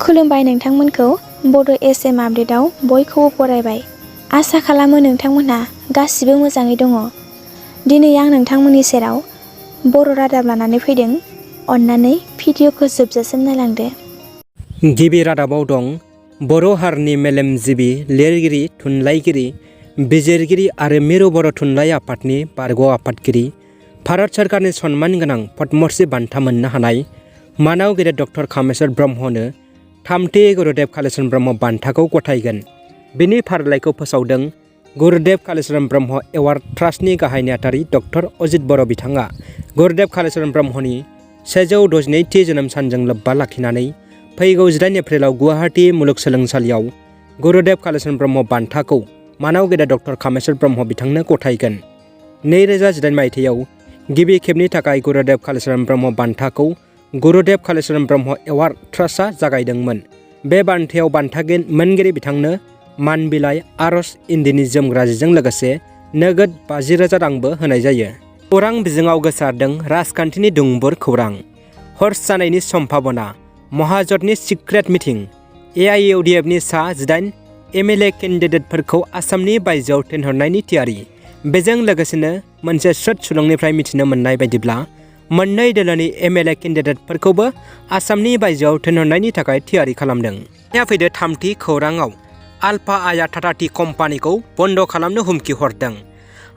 खुलुमबाय नोंथांमोनखौ बड' एसएम आपडेटआव बयखौबो बरायबाय। आसा खालामो नोंथांमोनहा गासिबो मोजाङै दङ। दिनै आं नोंथांमोननि सेराव बर' रादाब लानानै फैदों। अन्नानै भिडिअखौ जोबजासिम नायलांदो। गिबि रादाबाव दं बर' हारिनि मेलेमजिबि लिरगिरि, थुनलाइगिरि, बिजिरगिरि आरो मिरु बर' थुनलाइ आफादनि बारग' आफादगिरि, भारत सोरखारनि सनमान गोनां पद्मश्री बान्था मोननो हानाय मानाव गेदेर डक्टर कामेश्वर ब्रह्मनो थामथि गुरुदेव कालीचरण ब्रह्म बान्थाखौ गथायगोन। बिनि फारिलाइखौ फोसावदों गुरुदेव कालीचरण ब्रह्म एवार्ड ट्रास्टनि गाहाय नेहाथारि डक्टर अजित बर' बिथाङा गुरुदेव कालीचरण ब्रह्मनि 162थि जोनोम सानजों लोब्बा लाखिनानै फैगौ 18 एप्रिलाव गुवाहाटी मुलुगसोलोंसालियाव गुरुदेव कालीचरण ब्रह्म बान्थाखौ मानाव गेदेर डक्टर कामेश्वर ब्रह्म बिथांनो गथायगोन। 2018 मायथाइयाव गिबि खेबनि थाखाय गुरुदेव कालीचरण ब्रह्म बान्थाखौ गुरुदेव कालीचरण ब्रह्म एवार्ड ट्रास्टआ जागायदोंमोन। बे बान्थायाव बान्था मोनगिरि बिथांनो मान बिलाइ, आर'ज, इन्दिनि जोमग्रा जिजों लोगोसे नोगोद 50,000 रांबो होनाय जायो। खौरां बिजोङाव गोसारदों राजखान्थिनि दुंबुर खौरां। हर्स जानायनि सम्भावना, महाजोतनि सिक्रेट मिटिं, एआइइउडिएफनि सा 18 एमएलए केन्डिडेटफोरखौ आसामनि बायजोआव थिनहरनायनि थियारि। बेजों लोगोसेनो मोनसे स्रोद सुलुंनिफ्राय मिथिनो मोननाय बायदिब्ला मोननै दोलोनि एमएलए केन्डिडेटफोरखौबो आसामनि बायजोआव थिनहरनायनि थाखाय थियारि खालामदों। फैदो थामथि खौराङाव आल्फा आइआ टाटा टी कम्पानिखौ बन्द खालामनो हुमखि हरदों।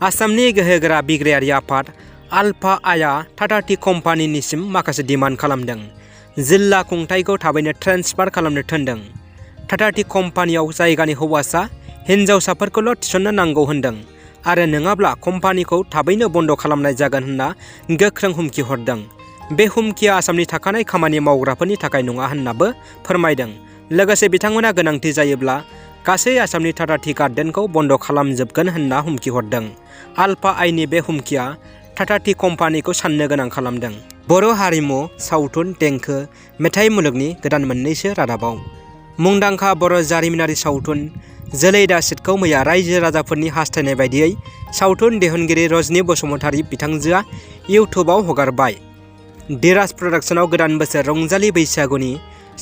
आसामनि गोहोगोरा बिग्रायारि आफाद आल्फा आइआ टाटा टी कम्पानिनिसिम माखासे डिमान्ड खालामदों। जिल्ला खुंथायखौ थाबैनो ट्रेन्सफार खालामनो थिनदों। टाटा टी कम्पानियाव जायगानि हौवासा हिन्जावसाफोरखौल' थिसननो नांगौ होनदों आरो नङाब्ला कम्पानिखौ थाबैनो बन्द खालामनाय जागोन होनना गोख्रों हुमखि हरदों। बे हुमखिया आसामनि थाखानाय खामानि मावग्राफोरनि थाखाय नङा होननाबो फोरमायदों। लोगोसे बिथांमोना गोनांथि जायोब्ला गासै आसामनि टाटा टी गार्डेनखौ बन्द खालामजोबगोन होनना हुमखि हरदों। आल्फा आइनि बे हुमखिया टाटा टी कम्पानिखौ साननो गोनां खालामदों। बर' हारिमु, सावथुन, देंखो, मेथाइ मुलुगनि गोदान मोननैसो रादाबाव मुंदांखा बर' जारिमिनारि सावथुन जोलै दासिदखौ मैया रायजो राजाफोरनि हास्थायनाय बायदियै सावथुन दिहुनगिरि रजनी बसुमतारी बिथांजोआ इउटुबाव हगारबाय। डिराज प्रडाक्शनाव गोदान बोसोर रंजालि बैसागुनि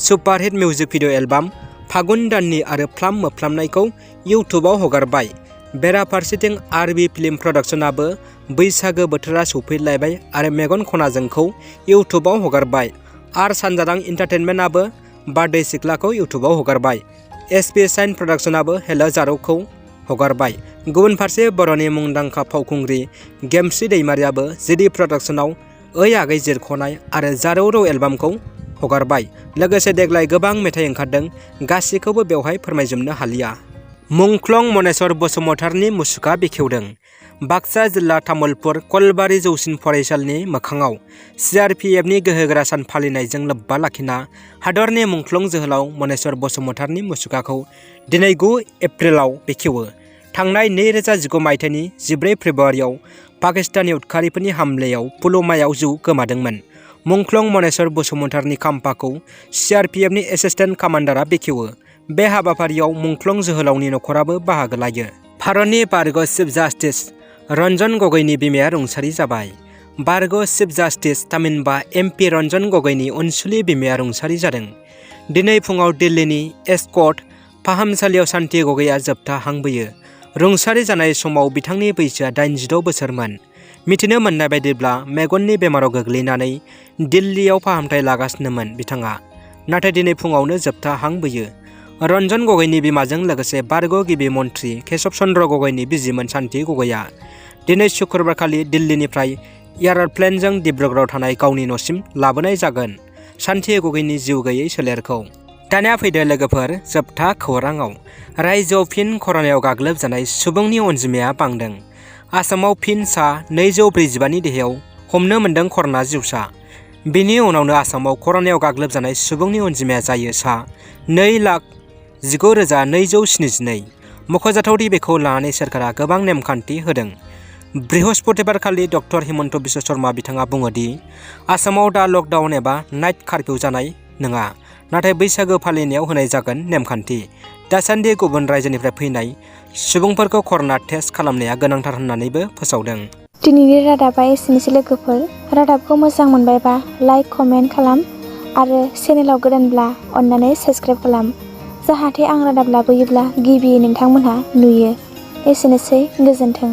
सुपारहिट मिउजिक भिडिअ एलबाम फागुन दाननि आरो फ्लाम मोफ्लामनायखौ इउटुबाव हगारबाय। बेराफारसेथिं आरबि फिल्म प्रडाक्शनाबो बैसागो बोथोरा सौफैलायबाय आरो मेगन खनाजोंखौ इउटुबाव हगारबाय। आर सानजादां इन्टारटेनमेन्टआबो बारदै सिख्लाखौ इउटुबाव हगारबाय। एसपि साइन प्रडाक्शनाबो हेल' जारौखौ हगारबाय। गुबुन फारसे बर'नि मुंदांखा फावखुंग्रि गेमस्रि दैमारियाबो जिडि प्रडाक्शनाव ओइ आगै जिरख'नाय आरो जारौ रौ एलबामखौ हगारबाय। लोगोसे देग्लाय गोबां मेथाइ ओंखारदों, गासैखौबो बेवहाय फोरमायजोबनो हालिया। मुंख्लं मनेश्वर बसुमतारीनि मुसुखा बेखेवदों। बाक्सा जिल्ला तामुलपुर कलबारि जौसिन फरायसालिनि मोखाङाव सिआरपिएफनि गोहोगोरा सान फालिनायजों लोब्बा लाखिना हादरनि मुंख्लं जोहोलाव मनेश्वर बसुमतारीनि मुसुखाखौ दिनै 9 एप्रिलाव बेखेवो। थांनाय 2019 मायथाइनि 14 फेब्रुवारियाव पाकिस्तानी उदखारिफोरनि हामलायाव पुलवामायाव जिउ गोमादोंमोन। मुंख्लं मनेश्वर बसुमतारीनि खाम्फाखौ सिआरपिएफनि एसिस्टेन्ट कामान्डारआ बेखेवो। बे हाबाफारियाव मुंख्लं जोहोलावनि नखराबो बाहागो लायो। भारतनि बारग' चिफ जास्टिस रन्जन गगैनि बिमाया रुंसारि जाबाय। बारग' चिफ जास्टिस तामिनबा एमपि रन्जन गगैनि अनसुलि बिमाया रुंसारि जादों। दिनै फुङाव दिल्लीनि एस्कर्ट फाहामसालियाव सान्ति गगैया जोबथा हां बोयो। रुंसारि जानाय समाव बिथांनि बैसोआ 86 बोसोरमोन। मिथिनो मोननाय बायदिब्ला मेगननि बेमाराव गोग्लैनानै दिल्लीयाव फाहामथाय लागासिनोमोन बिथाङा, नाथाय दिनै फुङावनो जोबथा हां बोयो। रन्जन गगैनि बिमाजों लोगोसे बारग' गिबि मन्थ्रि केशब चन्द्र गगैनि बिजिमोन सान्ति गगैया दिनै शुक्रबारखालि दिल्लीनिफ्राय एयारप्लेनजों डिब्रुगड़आव थानाय गावनि न'सिम लाबोनाय जागोन सान्ति गगैनि जिउ गैयै सोलेरखौ। दानिया फैदो लोगोफोर जोबथा खौराङाव रायजोआव फिन कर'नायाव गाग्लोबजानाय सुबुंनि अनजिमाया बांदों। आसामाव फिन सा 245नि देहायाव हमनो मोन्दों कर'ना जिउसा। बिनि उनावनो आसामाव कर'नायाव गाग्लोबजानाय सुबुंनि अनजिमाया जायो सा 2,19,272। मख'जाथावदि बेखौ लानानै सोरखारा गोबां नेमखान्थि होदों। बृहस्पतिबारखालि डक्टर हिमन्त बिश्व शर्मा बिथाङा बुङोदि आसामाव दा लकडाउन एबा नाइट कार्फिउ जानाय नङा, नाथाय बैसागो फालिनायाव होनाय जागोन नेमखान्थि। दासान्दि गुबुन रायजोनिफ्राय फैनाय सुबुंफोरखौ कर'ना टेस्ट खालामनाया गोनांथार होननानैबो फोसावदों। दिनैनि रादाबा एसेनोसै लोगोफोर। रादाबखौ मोजां मोनबायबा लाइक, कमेन्ट खालाम आरो चेनेलाव गोदानब्ला अन्नानै साबस्क्राइब खालाम, जाहाथे आं रादाब लाबोयोब्ला गिबियै नोंथांमोनहा नुयो। एसेनोसै, गोजोन्थों।